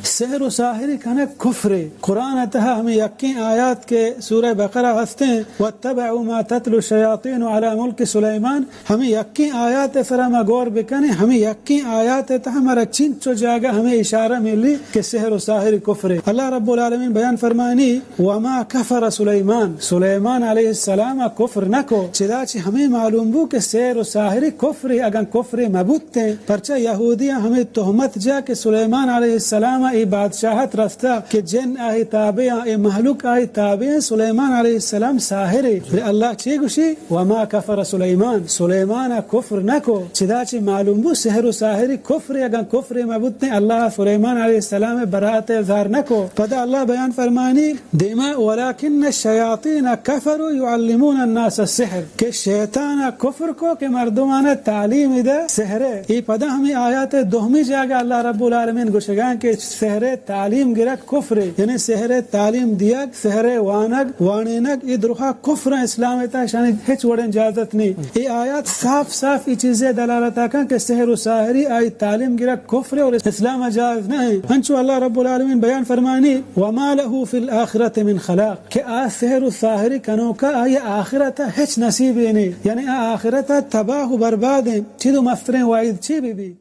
سحر و ساحری کنگ کفرے۔ قرآن ءِ تہا ہمے یکیں آیات کہ سورہ بقرہ ہستیں، واتبعوا ما تتلو الشیاطین علی ملک سلیمان، ہمے یکیں آیات ءِ سرا ما غور بکنیں، ہمے یکیں آیات ءِ تہا مارا چنچو جاگہ ہمے اشارہ ملی کہ سحر و ساحری کفرے۔ اللہ رب العالمین بیان فرمانی، وما کفر سلیمان، سلیمان علیہ السلام ءَ کفر نہ کو۔ چدا چہ ہمے معلوم بو کہ سحر و ساحری کفرے، اگاں کفرے مہ بوتیں، پرچا یہودیاں ہمے تہمت جا کہ سلیمان علیہ السلام ءَ اے بادشاہت رستا کہ جن آئی تابع آں، اے مہلوک آئی تابع آں، سلیمان علیہ السلام ساحرے۔ بلے اللہ چے گوشی؟ وما کفر سلیمان، سلیمان ءَ کفر نہ کو۔ چدا چہ معلوم بو سحر و ساحری کفرے، اگاں کفرے مہ بوتیں، اللہ سلیمان علیہ السلام ءِ براءت ءِ اظہار نہ کو۔ پدا اللہ بیان فرمانی، دیما، ولکن الشیاطین کفروا یعلمون الناس السحر، کہ شیطان ءَ کفر کو کہ مردمان ءَ تعلیم دے سحر ءِ۔ اے پدا ہمے آیات ءِ دومی جاگہ اللہ رب العالمین گوشگاں کہ سحر ءِ تعلیم گرگ کفرے، یعنی سحر ءِ تعلیم دیگ، سحر ءِ وانگ، وانینگ، اے درہا کفر ایں، اسلام ءِ تہا اشانی ہچ وڑیں اجازت نہیں۔ اے آیات صاف صاف اے چیزے دلالت کن کہ سحر و ساحری آئی تعلیم گرگ کفرے اور اسلام ءَ جائز نہ ایں۔ انچو اللہ رب العالمین بیان فرمانی، وما له فی الآخرۃ من خلاق، کہ آ سحر و ساحری کنوکا آئی آخرت ءَ ہچ نصیبے نے، یعنی آ آخرت ءَ تباہ و برباد ایں۔ چد و مستریں وعید چی بی بی؟